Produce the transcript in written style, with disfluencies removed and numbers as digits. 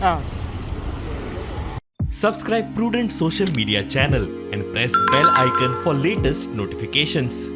Ah. Subscribe Prudent Social Media channel and press bell icon for latest notifications.